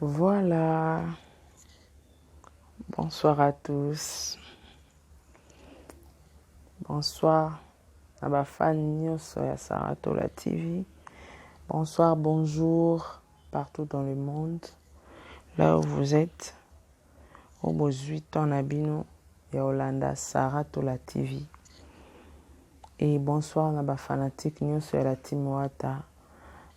Voilà. Bonsoir à tous. Bonsoir à ba fan nyonso ya Saratola TV. Bonsoir, bonjour partout dans le monde. Là où vous êtes. Oyo bozui temps na bino ya kolanda Saratola TV. Et bonsoir na ba fanatiques nyonso ya la team Wata.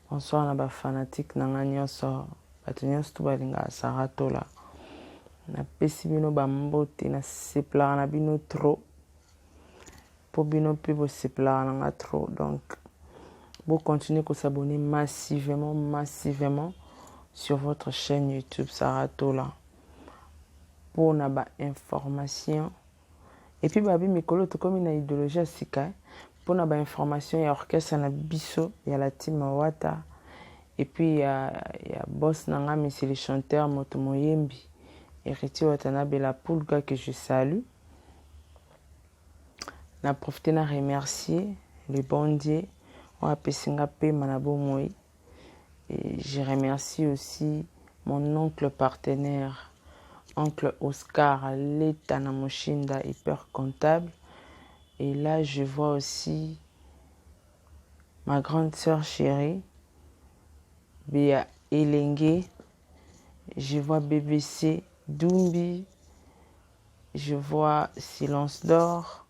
Bonsoir na ba fanatiques na nga nyonso, bato nyonso tu balingaka Sarah Tola. Napesi bino ba mbote, nasepelaka na bino trop po bino mpe bosepelaka na nga trop. Donc bo continuer ko s'abonner massivement, massivement sur votre chaîne YouTube Sarah Tola mpo na ba information. Et puis babi mikolo tokomi na idéologie ya sika mpo na ba information ya orchestre na biso ya la team Wata et puis ya boss na nga monsieur le chanteur moto moyembi Héritier Watanabe la Pulga que je salue. Na profiter na remercier le bon Dieu oyo apesi nga pema na bomoi. Et je remercie aussi mon oncle partenaire, oncle Oscar Leta na Moshinda, hyper comptable. Et là, je vois aussi ma grande sœur chérie, Béa Elengue. Je vois BBC Dumbi. Je vois Silence d'Or.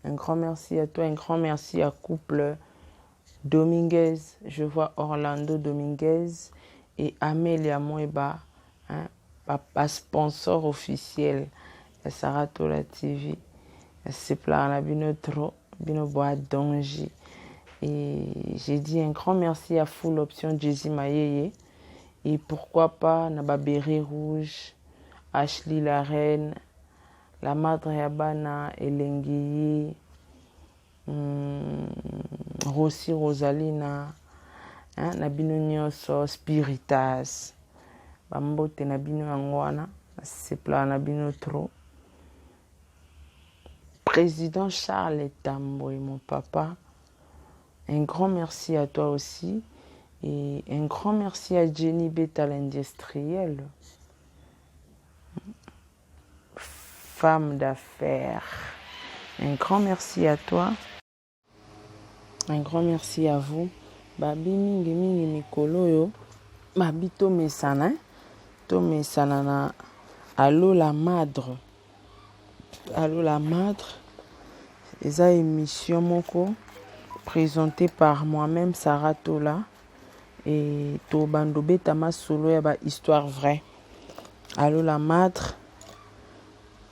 Un grand merci à toi, un grand merci à couple Dominguez. Je vois Orlando Dominguez et Amelia Moeba, hein, papa sponsor officiel ya Saratola TV. Sepla na bino trop, bino boa danger. Et j'ai dit un grand merci à Full Option Jay Mayeye. Et pourquoi pas na ba béret rouge, Ashley la reine, la madre ya bana Elengi, Rossi Rosalina, hein, na bino nyonso Spiritas. Bambote na bino yango wana, sepla na bino trop. Président Charles Tambo et mon papa, un grand merci à toi aussi. Et un grand merci à Jenny Beta, l'industrielle. Femme d'affaires. Un grand merci à toi. Un grand merci à vous. Babi mingi mingi mikolo oyo babi tomesana, tomesana na Allo la Madre. Allo la Madre eza émission moko présentée par moi-même Sarah Tola et tobando beta masolo ya ba histoire vraie. Allo la Madre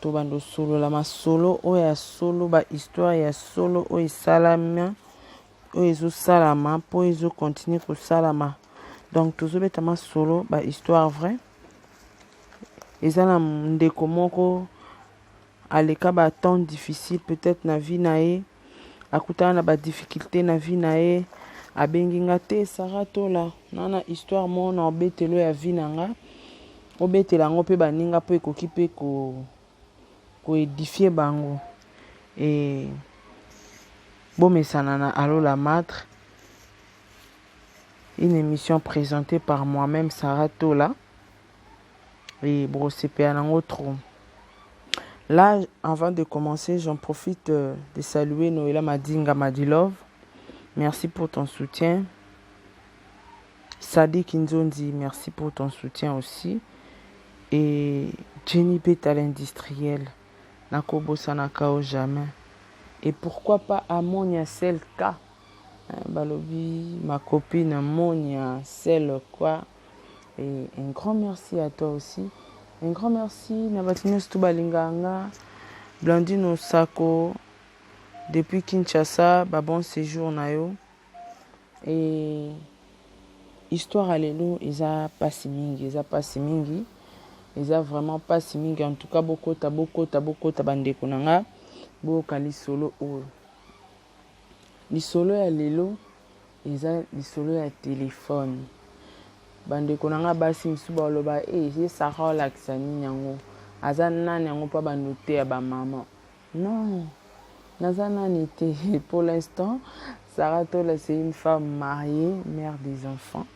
tobando solola masolo oyo ya solo, ba histoire ya solo oyo esalama, oyo ezosalama mpo ezocontinue kosalama. Donc tozobeta masolo ba histoire vraie. Eza na ndeko moko aleka ba temps difficile peut-être na vie na ye, akutana na ba difficulté na vie na ye, abengi nga te Sarah Tola na na histoire moko na obetelo ya vie na nga, obetela yango mpe baninga mpo ekoki mpe koédifie bango. E bomesana na Allo la Madre, une émission présentée par moi-même Sarah Tola. Et bosepela nango trop. Là, avant de commencer, j'en profite de saluer Noëlla Madinga Madilove. Merci pour ton soutien. Sadi Kinzondi, merci pour ton soutien aussi. Et Jenny Beta l'industriel, Nakobosanaka jamais. Et pourquoi pas Amonia Selka, hein, balobi, ma copine Amonia Sel quoi. Et un grand merci à toi aussi. Un grand merci na bato nyonso to balingaka nga. Blandine Osako depuis Kinshasa, ba bon séjour na yo. Et histoire ya lelo eza pasi mingi, eza pasi mingi, eza vraiment pasi mingi. En tout cas bokota, bokota, bokota bandeko na nga, boyoka lisolo oyo. Lisolo ya lelo eza lisolo ya telefone. Bandeko na nga basi misusu baloba e ye Sarah olakisa nini yango, aza nani yango mpo bando te ya bamama. Non, naza nani te. Pour l'instant Sarah Tola c'est une femme mariée, mère des enfants.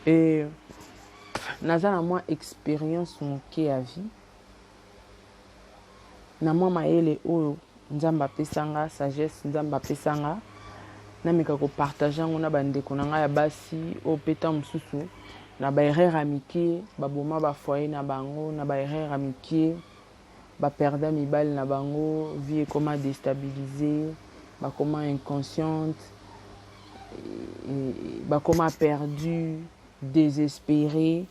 Et Naza na mwa experience moke ya vie, na mwa mayele oyo Nzambe apesa nga, sagesse Nzambe apesa nga, nameka ko partager yango na ba ndeko na nga ya basi oyo pe tango mosusu na ba erreurs ya mike baboma ba foyer na bango, na ba erreurs ya mike ba perda mibali na bango, vie ekoma destabiliser, bakoma inconsciente, bakoma perdu, desespere.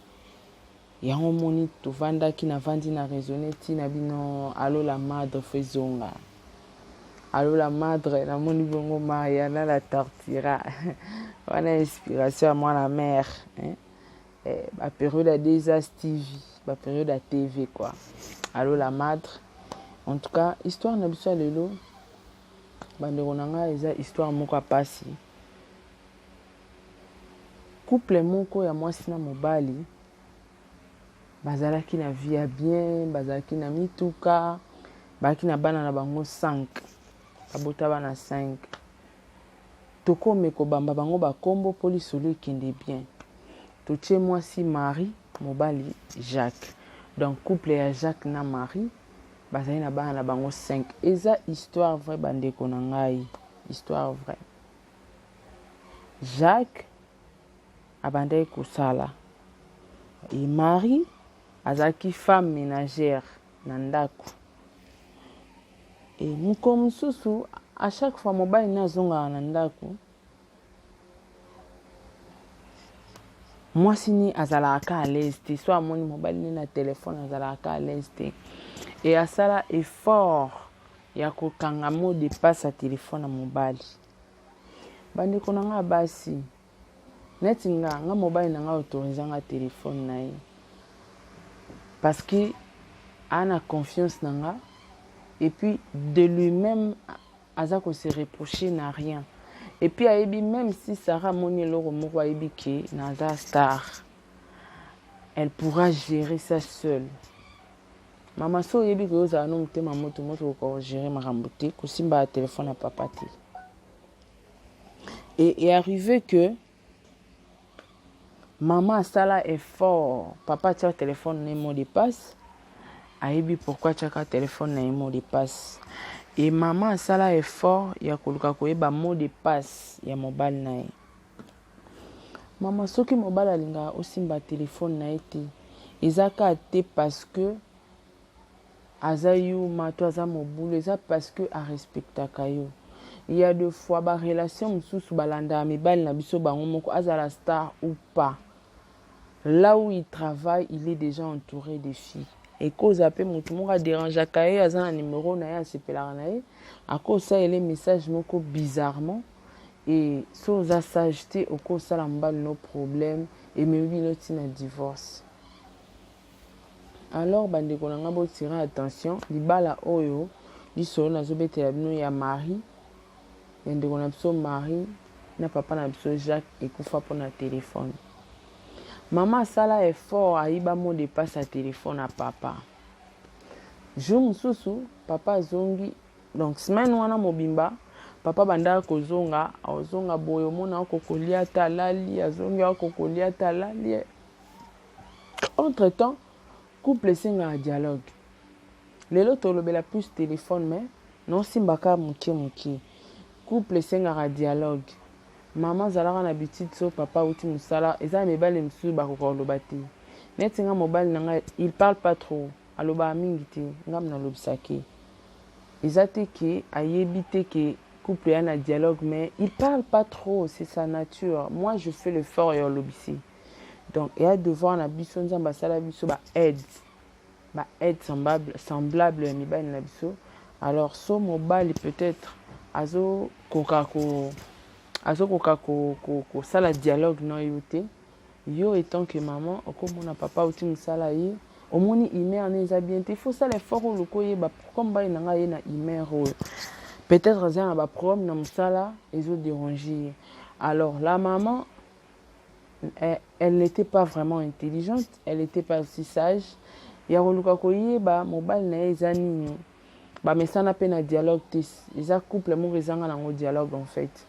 Yango omoni tovandaki navandi na raisonne ti na bino allo la madre faut ezonga allo la madre namoni bongo Mariana la tortura wana inspiration ya mwana mère hein? Eh, ba periode ya 2as TV ba periode ya TV quoi allo la madre. En tout cas histoire na biso ya lelo bandeko na ngai eza histoire moko ya pasi. Couple moko ya mwasi na mobali bazalaki na vie ya bien, bazalaki na mituka, bazalaki na bana na bango 5, babota bana 5. Tokome kobamba bango bakombo mpo lisolo ekende bien. Totie mwasi Marie, mobali Jacques. Donc couple ya Jacques na Marie bazali na bana na bango 5. Eza histoire vraie bandeko na ngai, histoire vraie. Jacques abandaki kosala et Marie azalaki femme menagère na ndako. Et mokolo mosusu à chaque fois mobali ne azongaka na ndako, mwasi ni azalaka ka à l'aise te, so amoni mobali ne na telefone azalaka ka à l'aise te, et asala effort ya kokanga mot de passe ya telefone ya mobali. Bandeko na nga basi, neti nga, nga mobali na nga autorise nga telefone na ye parce que a na confiance na nga et puis de lui-même aza ko se reprocher na rien et puis ayebi même si Sarah amoni eloko moko ayebi ke naza star, elle pourra gérer ça seule. Mama so oyebi ke ozala no motema moto moto okoka ko gérer makambo te, kosimba ya telefone ya papa te. Et arrivé que mama asala effort, papa atia telefone na ye mot de passe, ayebi pourquoi atiaka telefone na ye mot de passe. Et mama asala effort ya koluka koyeba mot de passe ya mobali na ye. Mama soki mobali alingaka osimba telefone na ye te, eza kaka te parce que aza yuma to aza mobulu, eza parce que arespectaka yo. Il y a de fois ba relation mosusu balandaka mibali na biso bango moko, azala star ou pas, là où il travaille il est déjà entouré de filles. Ekozala pe motu moko aderangeaka ye, aza na numero na ye, asepelaka na ye, akosalela ye message moko bizarrement. Et soki oza sage te okosala mobali no problème ememi bino ti na divorce. Alors bandeko na nga bo tirer attention, libala oyo lisolo nazobetela bino ya Marie, ya ndeko na biso Marie na papa na biso Jacques ekufa mpona telefone. Mama asala effort ayiba mot de passe ya telefone ya papa. Jour mosusu papa azongi. Donc semaine wana mobimba papa bandaka kozonga, azonga boye omona ako kolia ata alali, azongi ako kolia ata alali. Entre temps couple esengaka dialogue. Lelo tolobela plus téléphone mais nosimba kaka moke moke. Couple esengaka dialogue. Mama azalaka na habitude so papa auti mosala, eza na mibali mosusu bakoka koloba te. Neti nga mobali na nga il parle pas trop. Alobaka mingi te, nga nalobisaka ye. Eza te ke ayebi te ke couple ya na dialogue, mais il parle pas trop, c'est sa nature. Moi je fais l'effort ya olobisi. Donc eya devoir na biso, Nzambe asala biso ba aide, ba aide semblable, semblable ya mibali na biso. Alors so mobali peut-être azokoka ko azokoka ko, ko, kosala dialogue na yo te, yo etant que maman okomona papa auti mosala ye omoni humeur ne eza bien te, il faut sala effort oluka oyeba pourquoi mobali na ngai aye na humeur oyo, peut-être aza na ba problème na mosala ezo déranger ye. Alors la maman elle n'était pas vraiment intelligente, elle n'était pas aussi sage ya koluka koyeba mobali na ye eza nini. Bamesana mpe na dialogue te, eza couple moko ezanga nango dialogue en fait.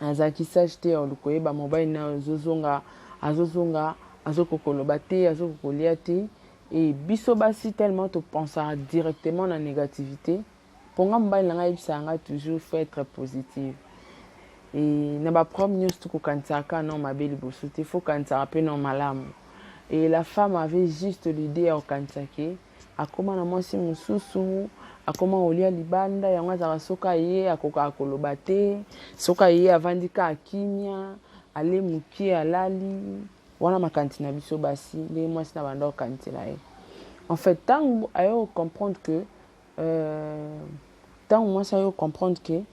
Azalaki sage te ya koluka koyeba mobali na ye azozonga, azozonga Azokoka koloba te, azokoka kolia te. Et biso basi tellement topensaka directement na négativité. Mpo nga mobali na ngai ayebisaka nga toujours, faut être positive. Et na baproblème nyonso tokokanisaka kaka no mabe liboso te, faut kanisaka mpe no malamu. Et la femme avait juste l'idée ya kokanisa ke akóma na mwasi mosusu, akóma kolia libanda, yango azalaka soki aye akokaka koloba te, soki aye avandi kaka kimia, ale mokie, alali wana. Makanisi na biso basi, ndenge mwasi na banda kokanisela ye. En fait, ntango aye kocomprendre que ntango mwasi aye kocomprendre ke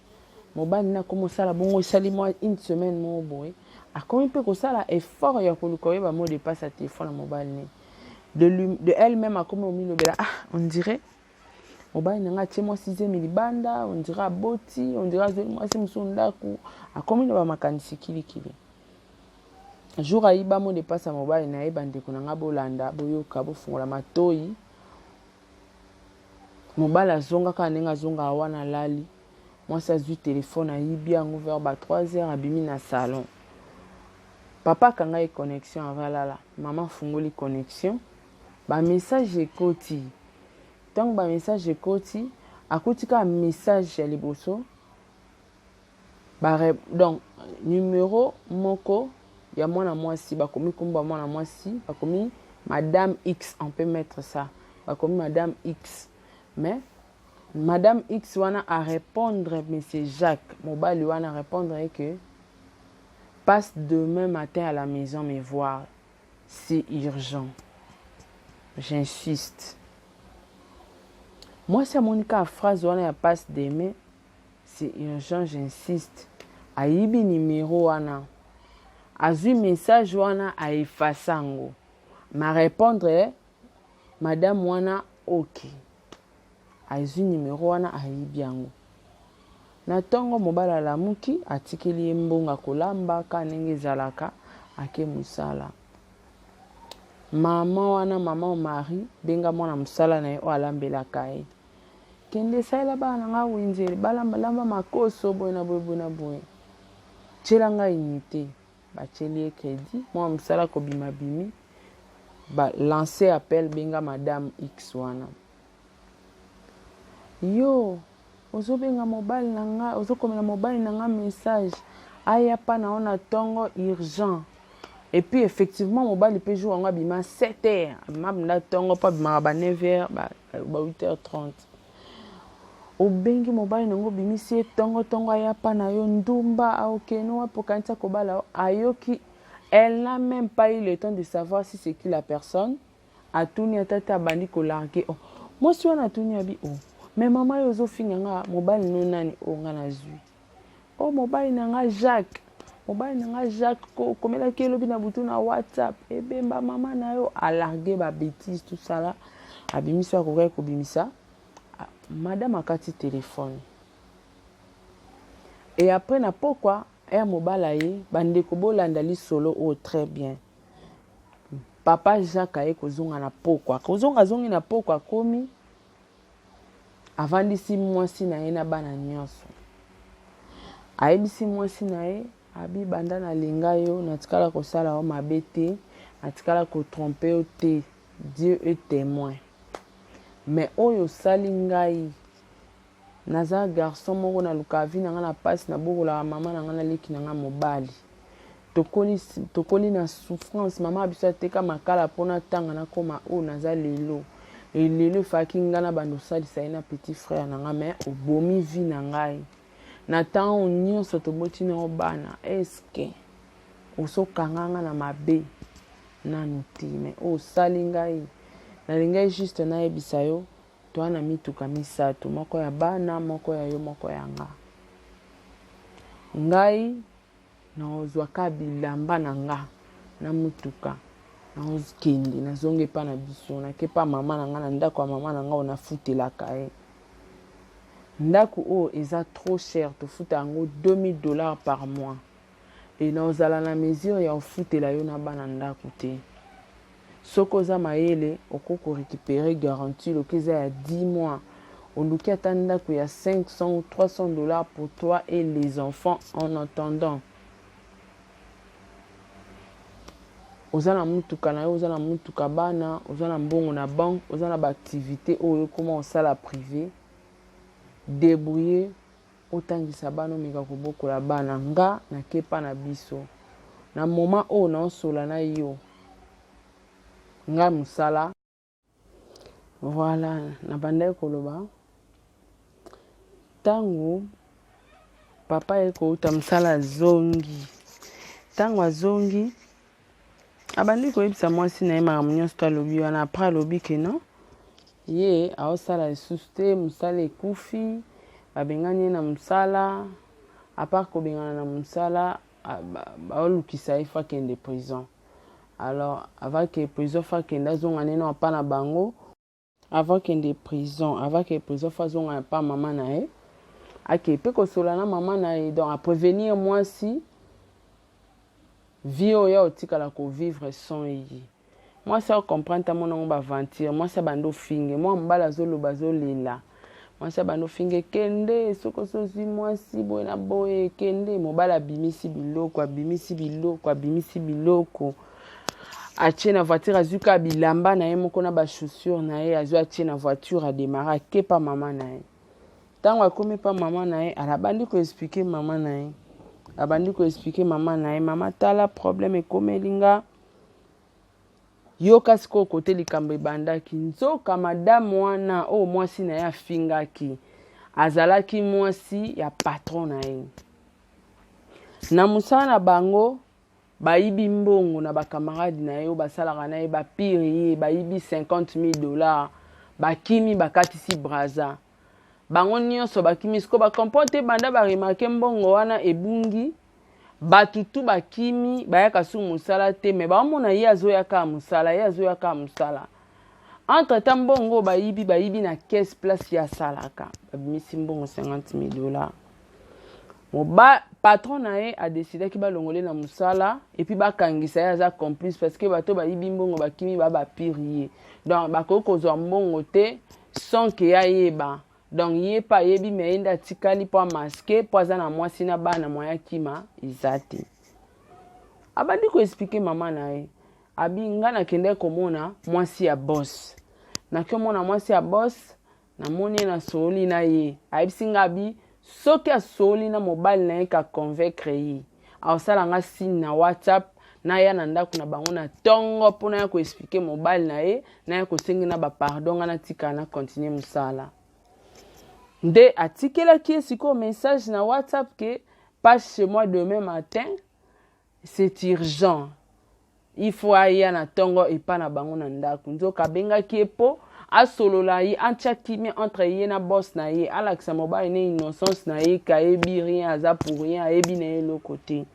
mobali na akómi osala bongo, esali mwa une semaine moko boye, akomi mpe kosala effort ya koluka oyeba mot de passe ya telefone ya mobali ne. De elle-même akomi omilobela: ah, on dirait mobali na ngai atie mwasi zemi libanda, on dirait aboti, on dirait azweli mwasi mosusu ndako. Akomi na bamakanisi kilikili. Jour ayiba mot de passe ya mobali na ye, bandeko na ngai, bolanda, boyoka, bofungola matoi. Mobali azonga kaka ndenge azongaka wana, alali. Mwasi azwi telefone, ayibi yango vers ba 3 heures, abimi na salon. Papa akanga ye connexion avant alala. Mama afungoli connexion, bamessage ekoti. Ntango bamessage ekoti, akuti kaka message ya liboso, donc numéro moko ya mwana mwasi, bakomi nkombo ya mwana mwasi, bakomi Madame X. On peut mettre ça, bakomi Madame X. Mais Madame X wana arépondre Monsieur Jacques, mobali wana, arépondre ye que passe demain matin à la maison me voir, c'est urgent, j'insiste. Mwasi amoni kaka phrase wana ya passe demain, c'est urgent, j'insiste, ayibi numéro wana, azwi message wana, aeffacer yango, ma répondre madame wana ok. Azwi numéro wana, ayibi yango. Na ntongo mobali alamuki, atikeli ye mbongo kolamba ka ndenge ezalaka, ake mosala. Mama wana, mama Marie, benga mwana mosala na ye oyo alambelaka ye: kende esalela bana na nga wenze, balamba makoso boye na boye, boye na boye, tiela ngai unité. Batieli ye crédit. Mwana mosala kobima, bimi, balance appel, benga Madame X wana: yo ozobenga mobali na nga, ozokomela mobali na nga message aya mpa na yo na ntongo, urgent. Et puis effectivement mobali mpe jour yango abima 7 heures, abima banda ntongo mpo abimaka ba 9 heures, ba 8 heures 30. Obengi mobali nango, obimisi ye ntongo ntongo, aya mpa na yo, ndumba, aokende wapi? Okanisi kobala? Ayoki, elle n'a même pas eu le temps de savoir si c'est qui la personne. Atuni ata te, abandi kolarguer. Oh, mwasi wana atuni, abi: oh, mais mama, oyo ozofinga nga, mobali no nani? Oyo nga nazwi, o mobali na nga Jacques, mobali na nga Jacques komelaki elobi na butu na WhatsApp, ebemba mama na yo. Alarguer babêtises, tosala abimisi oyo akokaki kobimisa. Madame akati telefone. Et après na pokwa ya mobali ye, bandeko, bolanda lisolo oyo très bien. Papa Jacques aye kozonga na pokwa, kozonga, azongi na pokwa, akomi, avandisi mwasi na ye na bana nyonso. Ayebisi mwasi na ye, abi: banda nalinga yo, natikala kosala yo mabe te, natikala kotromper yo te, Dieu est témoin. Mais oyo osali ngai, naza garçon moko nalukaka vie na ngai na mpasi, nabokolaka mama na ngai, naleki na ngai mobali, tokoli, tokoli na souffrance. Mama biso ateka makala mpona ntanga nakóma oyo naza lelo. Elelo efalaki ngai na bando osalisa ye na petit frère na ngai, mais obomi vie na ngai na ntango nyonso. Toboti nango bana, eske osokanga nga na mabe nanu te? Mais oyo osali ngai, nalingai juste nayebisa yo, toa na mituka misato, moko ya bana, moko ya yo, moko ya nga. Ngai nazwaka bilamba na nga na mutuka, nazokende, nazonga epa na biso, nake pa mama na nga, na ndako ya mama na nga oyo nafutelaka ye. Ndako oyo eza trop cher, tofuta yango 2000 $ par mois, e nazala na mesure ya kofutela yo na bana ndako te. Soki oza mayele, okoki korécupérer garantie loki eza ya 10 mois, oluki ata ndako ya 500 ou 300 $ pour toi et les enfants en attendant. Oza na mutuka na yo, oza na mutuka bana, oza na mbongo na banque, oza na ba activites oyo okoma kosala prive, debrouiller otangisa bana, omeka kobokola bana. Nga nake epa na biso na moment oyo naosola na yo, nga mosala. Voilà, nabandaki koloba ntango papa aye kouta mosala azongi, ntango azongi abandi koyebisa mwasi na ye makambo nyonso to alobi wana. Après alobi ke non, ye aosala lisusu te, mosala ekufi, babengani ye na mosala. À part kobengana na mosala, baolukisa ye faut akende prison. Alors avant ke prison, faut akende, azonga neno apa na bango. Avant kende prison, avant ke prison, faut azonga pa mama na ye, ake mpe kosola na mama na ye. Donc aprévenir mwasi vie oyo otikala kovivre sans ye. Mwasi acomprendre, tamona yango baaventure. Mwasi abandi ofinge mwa mobali, azoloba, azolela. Mwasi abandi ofinge: "Kende, soki ozozwi mwasi boye na boye, kende." Mobali abimisi biloko, abimisi biloko, abimisi biloko, atie na voiture. Azwi kaka bilamba na ye moko na bachaussure na ye, azwi, atie na voiture, adémarrer, akepa mama na ye. Ntango akomi pa mama na ye, abandi koexpliquer mama na ye, abandi koexpliquer mama na ye: "Mama, tala problème ekomeli nga." Yoka sikoyo kote likambo ebandaki. Nzoka madame wana oyo mwasi na ye afingaki azalaki mwasi ya patron na ye na mosala na bango. Bayibi mbongo na bacamarade na ye oyo basalaka na ye, bapire ye, bayibi 50 000 $, bakimi, bakatisi Braza, bango nyonso bakimi. Sikoyo bacomprendre te, banda baremarquer mbongo wana ebungi, bato tu bakimi, bayaka su mosala te. Me baomona ye azoyaka mosala, ye azoyaka mosala. Entre temps mbongo bayibi, bayibi na caisse place ye asalaka, babimisi mbongo 50 000 $. Moba patron na ye adécidaki balongole na mosala et puis bakangisa ye, aza complice, parce que bato bayibi mbongo bakimi, ba bapire ye. Donc bakoki kozwa mbongo te sans ke ye ayeba. Donc ye mpe ayebi, me ye nde atikali mpo amasquer, mpo aza na mwasi na bana, moya kima eza te. Abandi koexpliquer mama na ye, abi: "Nga nakendeki komona mwasi ya boss, naki omona mwasi ya boss, namoni ye, nasoli na ye, ayebisi nga, abi soki asoli na mobali na ye, ka convaincre ye, akosala nga signe na WhatsApp, naya na ndako na bango na ntongo mpona ya koexpliquer mobali na ye, naya kosengi na bapardon, nga natikala na continue mosala." Nde atikelaki ye sikoyo message na WhatsApp ke: "Passe chez moi demain matin, c'est urgent." Il faut aya na ntongo epa na bango na ndako. Nzoka abengaki ye mpo asolola ye, atia kimia entre ye na boss na ye, alakisa mobali na innocence na ye, ke ayebi rien, aza pour rien, ayebi na ye eloko te.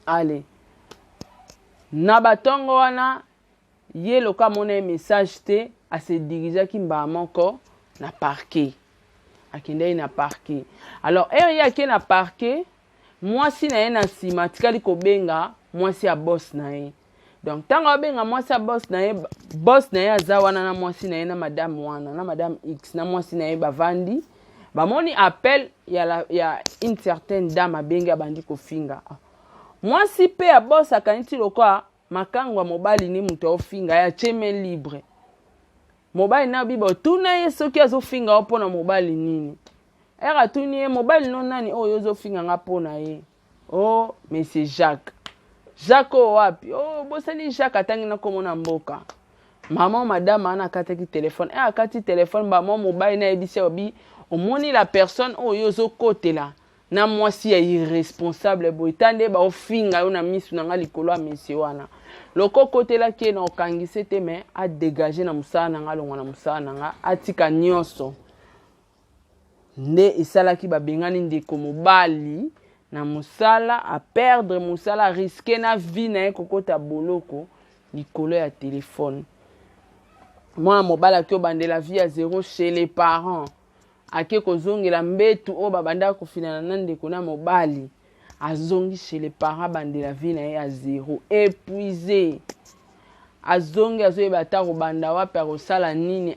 Ale na batongo wana, ye loka amona ye message te, ase dirigeaki mbala moko na parquet. Akendaki na parquet. Alors heure ye ake na parquet, mwasi na ye na nsima atikali kobenga mwasi ya boss na ye. Donc ntango abenga mwasi ya boss na ye, boss na ye aza wana na mwasi na ye, na madame wana, na madame X na mwasi na ye, bavandi, bamoni appel ya une certaine dame abengi, abandi kofinga mwasi mpe ya boss. Akanisi lokola makango ya mobali ni moto aofinga ye, atie main libre. Mobali na biba otuna ye soki azofinga yo mpo na mobali nini. Ere atuni ye: "Mobali no nani oyo ozofinga nga mpo na ye?" "O oh, monsieur Jacques." "Jacques oyo wapi?" "O oh, bosali Jacques." Atangi na komona mboka. Mama madame wana akataki telefone. E akati telefone, bama mobali nayebisi obi: "Omoni la personne oyo ozokotela na mwasi ya irresponsable boye, ta nde baofinga yo na misu na nga likolo ya monsieur wana. Loko okotelaki ye na okangise te, me adégage na mosala na nga, alongwa na mosala na nga, atika nyonso." Nde esalaki babengani ndeko mobali na mosala, aperdre mosala, risque na vie na ye kokota boloko likolo ya telefone. Mwana mobali ake obandela vie ya zéro chez les parents, ake kozongela mbetu oyo babandaka kofinana na ndeko na mobali. Azongi chez les parents, abandela vie na ye ya zéro, épuisé. Azongi, azoyeba ata kobanda wapi, akosala nini,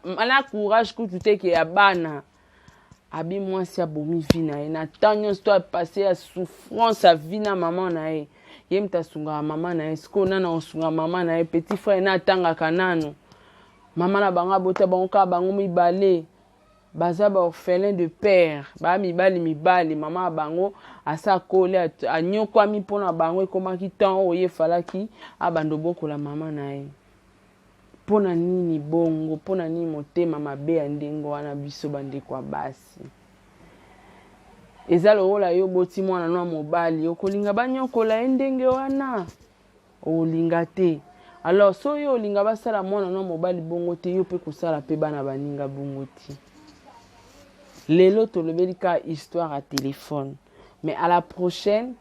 na courage kutu teke ya bana. Abi mwasi abomi vie na ye na temps nyonso to apasse ya souffrance ya vie na mama na ye. Ye moto asungaka mama na ye. Sikoyo nani akosunga mama na ye? Petit frère na atangaka nanu. Mama na bango abota bango kaka bango mibale. Baza ba orphelin de père, ba mibali mibali. Mama ya bango asa akoli, anyokwami mpo na bango. Ekomaki temps oyo ye efalaki abanda obokola mama na ye. Mpo na nini bongo? Mpo na nini motema mabe ya ndenge wana? Biso bandeko ya basi, eza lokola yo oboti mwana no ya mobali, okolinga banyokola ye ndenge wana? Olinga te. Alors so yo olinga basala mwana no mobali bongo te, yo mpe kosala mpe bana baninga bongo te. Lelo tolobeli kaka histoire ya telefone, mais à la prochaine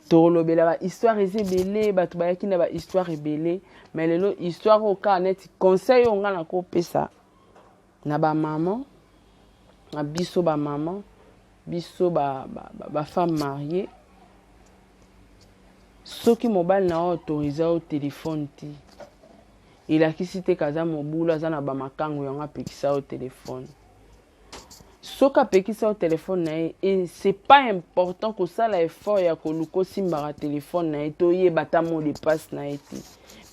tolobela bahistoire. Eza ebele, bato bayaki na bahistoire ebele, mais lelo histoire oyo kaka neti conseil oyo ngai nakopesa na bamama na biso, bamama biso, bafemme ba, ba mariée. Soki mobali na yo autorise yo telefone te, elakisi te kaza mobulu, aza na bamakango yango apekisa yo telefone. Soki apekisa yo telefone na ye, et c'est pas important kosala effort ya koluka osimbaka telefone na ye, toyeba ata mot de passe na ye te.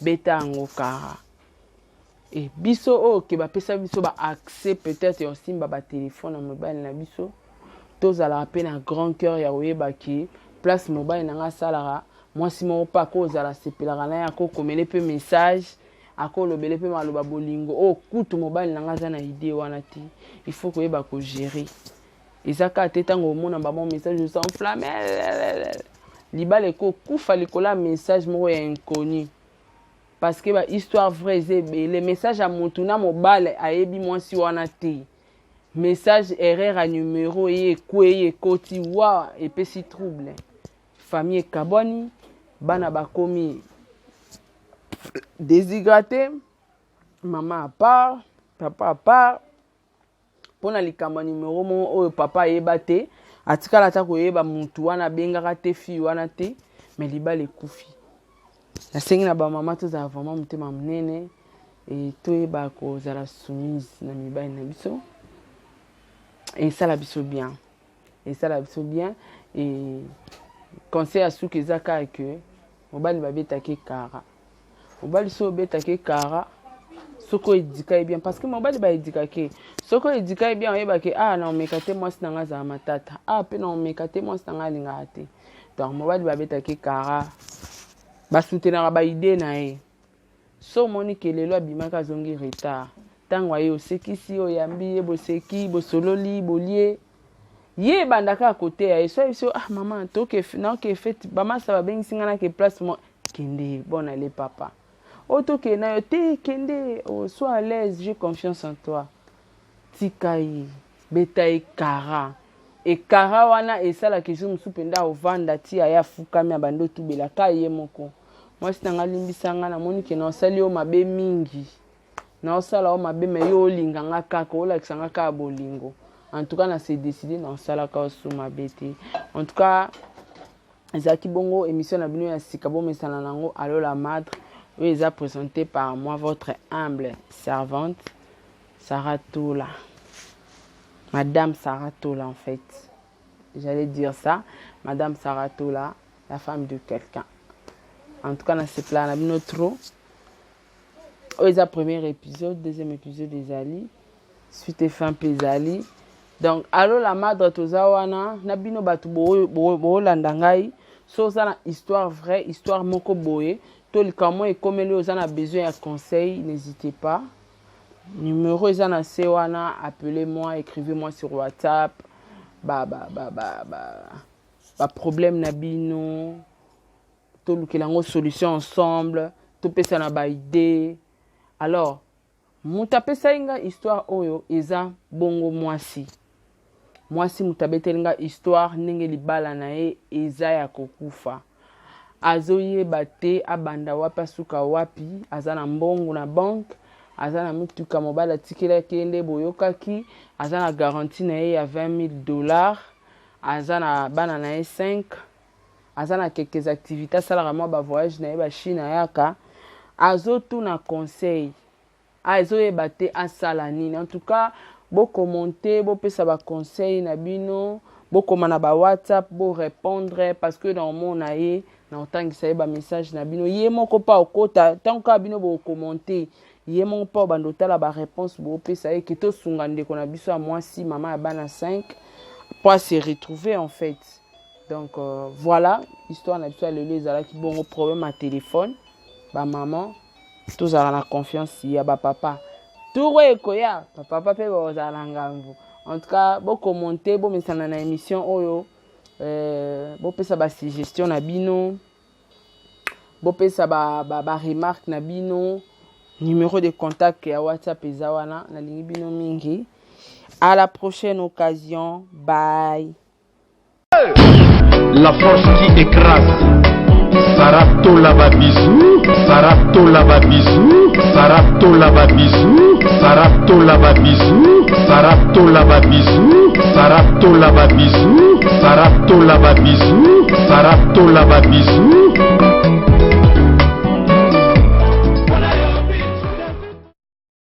Beta yango kara. E biso oyo ke bapesa biso baaccès peut-être ya kosimba batelefone ya mobali na biso, tozalaka mpe na grand cœur ya koyeba ke place mobali na nga asalaka, mwasi moko mpe akozala asepelaka na ye, akokomele mpe message, akolobele mpe maloba bolingo oyo kutu mobali na nga aza na idée wana te. Il faut koyeba kogérer. Eza kaka te ntango omona bamo message, os'enflamme, libala ekokufa likolo ya message moko ya inconnu, parce que bahistoire vrai eza ebele. Message ya motu na mobali ayebi mwasi wana te, message erreur ya numero ye ekwei, ekoti wa, epesi trouble, famille ekabwani, bana bakomi déshydraté, mama à part, papa à part, mpona likambo ya numero moko oyo papa ayeba te, atikala ata koyeba mutu wana abengaka te, fille wana te, mais libala ekufi. Nasengi na bamama tozala vraiment motema monene e toyeba kozala soumise na mibali na biso. Esala biso bien, esala biso bien. E conseil ya suki eza kaka ke mobali babetaki kara. Mobali so obetaki kara, soki oéduquer ye bien, parce que mobali baéduquaka, soki oéduquer ye bien, oyebaki: ah, na omeka te, mwasi na nga azala matata, ah mpe na omeka te, mwasi na nga alingaka te. Donc mobali babetaki kara, basoutenaka baidée na ye. So omoni ke lelo abimaki, azongi retard, ntango aye, osekisi, oyambi ye, boseki, bosololi, bolie, ye ebanda kaka koteya ye. So ayebi so: ah mama, naoke fête, bamasa babengisi nga, nake place mo. Kende, bon ale papa, oyo tokende na yo te, kende, oh, sois à l'aise, j'ai confiance en toi. Tika ye, beta ye kara. Ekara wana esalaka jour mosusu mpenza ovanda ti aye, afukami, abandi otubela ka ye moko: mwasi na nga, limbisa nga, namoni ke naosali yo mabe mingi, naosala yo mabe, mais yo olinga nga kaka, olakisa nga kaka bolingo. En tout cas na se décide, naosalaka osu mabe te. En tout cas ezalaki bongo émission na bino ya sika bomesana nango, Allo la Madre, oyo eza présenté par moi, votre humble servante Sarah Tola, Madame Sarah Tola en fait, j'allais dire ça, Madame Sarah Tola, la femme de quelqu'un. En tout cas nasepelaka na bino trop. Oyo eza premier épisode, deuxième épisode ezali, suite et fin mpe ezali. Donc Allo la Madre, toza wana na bino bato boolanda ngai. So oza na histoire vraie, histoire moko boye to likambo ekomeli, oza na besoin ya conseil, n'hésitez pas, numéro eza na se wana, appelez-moi, écrivez-moi sur WhatsApp ba ba ba ba ba baproblème na bino, tolukela yango solution ensemble, topesa na baidée. Alors moto apesaki nga histoire oyo eza bongo mwasi, mwasi moto abeteli nga histoire ndenge libala na ye eza ya kokufa, azoyeba te abanda wapi, asuka wapi. Aza na mbongo na banque, aza na mituka mobali atikelaki ye nde boyokaki, aza na garantie na ye ya 20 000 $, aza na bana na ye 5, aza na quelques activités, asalaka mwa bavoyage na ye, bachine ayaka. Azotuna conseil, azoyeba te asala nini. En tout cas bocommenter, bopesa baconseil na bino. Bokoma na ba WhatsApp, bo répondre parce que na omona ye, na otangisa ye ba message na bino. Ye moko pa okota, tant que bino bo commenter, ye moko pa obanda otala ba réponse bopesa ye ke tosunga ndeko na biso ya mwasi, mama ya bana 5, po se retrouver en fait. Donc voilà, histoire na biso ya lelo ezalaki bongo, problème ya téléphone. Bamama, tozala na confiance ya bapapa. Tour oyo ekoya, bapapa mpe bakozala na ngambo. En tout cas, bokommente, bomesana na émission oyo, bopesa basuggestion na bino, bopesa baremarque ba na bino. Numéro de contact ya WhatsApp eza wana. Nalingi bino mingi. À la prochaine occasion, bye. La force qui écrase. Sarah Tola ba bisous, Sarah Tola ba bisous, Sarah Tola ba bisous, Sarah Tola ba bisous, Sarah Tola ba bisous, Sarah Tola ba bisous, Sarah Tola ba bisous, Sarah Tola ba bisous.